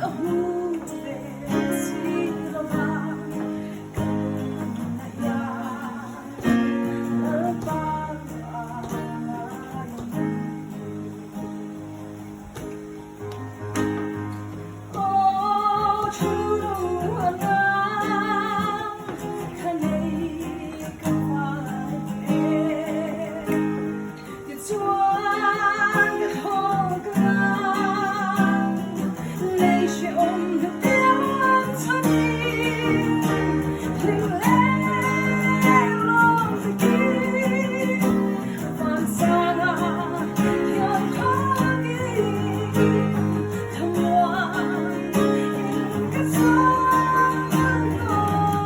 Ka hmu ve si lo va, ka nunna hian Lalpa a ngai a ni. Aw thu a ngang ka nei ka fai e. Tichuan ka thawk ang, lei hrehawm duh piang chhanin, hlim leh lawm takin vansana hian thakin thlamuan in ka chang dawn.